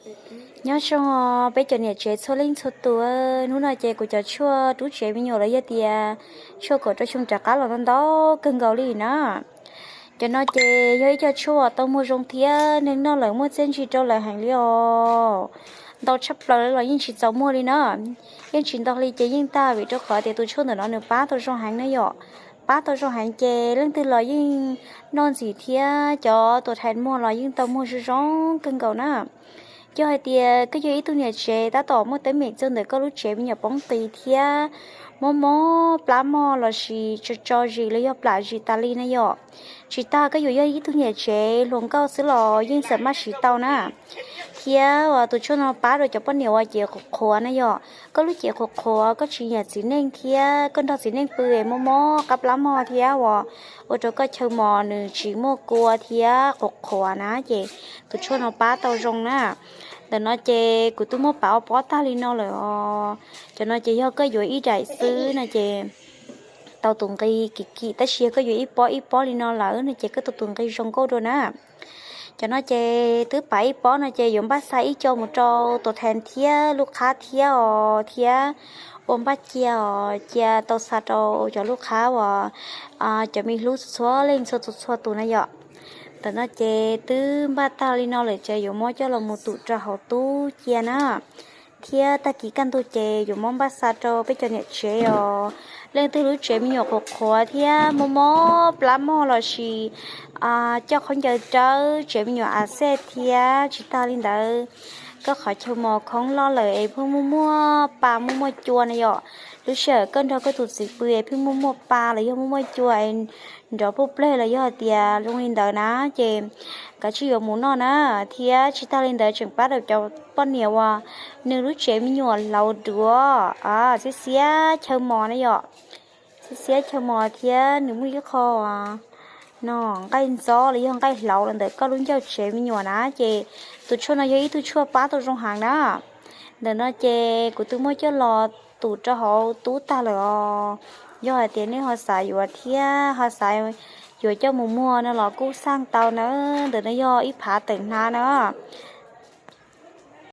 Nyob zoo peb cov niam tsev txhua leej txhua tus, hnub no ces kuv cov tshuaj rub tsev me nyuam los yog tias tshuaj kom rau xyoo rov qab los no ntau kawg nkaus li na. Cov no ces yog ib co tshuaj uas tau muag zoo thiab neeg noj lawm muaj txiaj ntsig rau lawv heev li os. Ntau tshaj plaws los yeej tsis txaus muag li na. Yeej tsis ntau li ces yeej tag vim rau qhov tias tus tshuaj ntawm no nws pab tau zoo heev na yom. Pab tau zoo heev ces leej twg los yeej noj ntxiv thiab cov tuam thais muag los yeej tau muag zoo zoo kawg nkaus na. Yog hais tias koj yog ib tug niam tsev tab tom muaj teeb meem txog ntawm koj lub tsev me nyuam poob qis thiab mob mob plab mog lossis tso tso zis los yog plam zis tas li na yom, tsis tag koj yuav yog ib tug niam tsev hluas nkauj xwb los yeej xam maj siv tau na. Thiab uas tus tshuaj no pab rau cov poj niam uas cev qhuav qhuav na yom, koj lub cev qhuav qhuav koj tsis nyiam txiv neej thiab koj nrog txiv neej pw es mob mob qab plab mog thiab uas ua rau koj chaw mos nws tsis muaj kua thiab qhuav qhuav na ces tus tshuaj no pab tau zoo na. Ntawm no ces kuv twb muab pav ob pob tag li no lawm os. Cov no ces yog koj yuav ib daim xwb no ces tau tus nqi kim kim, tab sis yog koj yuav ib pob ib pob li no lawm no ces koj tau tus nqi zoo nkauj dua na. Cov no ces twb pav ib pob no ces yuav npaj xa ib co mus rau tuam thais thiab lub qhab thiab os, thiab ua npaj cia os, cia tau xa rau cov lub qhab uas cov me hlub txhua leej txhua txhua tus na yom. Ntawm no ces twb npaj tag li no lawm ces yuav muab coj los mus tum rau hauv tub cia na. Thiab tag kis kaj ntug ces yuav muab npaj xa rau peb cov niam tsev os. Leej twg lub tsev me nyuam qhuav qhuav thiab mob mob plab mog lossis coj khaub ncaws rawb tsev me nyuam a xej thiab tsis tag li ntawd, koj qhov chaw mos khoob loj lawm es pheej muaj muaj pa muaj muaj cua na yom. Lub sij hawm koj nrog koj tus txiv pw es pheej muaj muaj pa los yog muaj muaj cua es nrov puj pleg los yog hais tias zoo li ntawd na ces kav tsij yuav mus noj na. Thiab tsis tag li ntawd tseem pab rau cov poj niam uas nws lub tsev me nyuam hlauv duav, xiab xiab chaw mos na yom. Xiab xiab chaw mos thiab nws muaj ib qho no nqaij ntxob los yog nqaij hlauv los ntawm koj lub ncauj tsev me nyuam na ces tus tshuaj no yog ib tug tshuaj pab tau zoo heev na. Ntawm no ces kuv twb muab coj los tum rau hauv tub tag lawm os. Yog hais tias nej ho xav yuav thiab ho xav yuav coj mus muag no los kuj xaj tau na. Ntawm no yog ib phav tawm hnav na.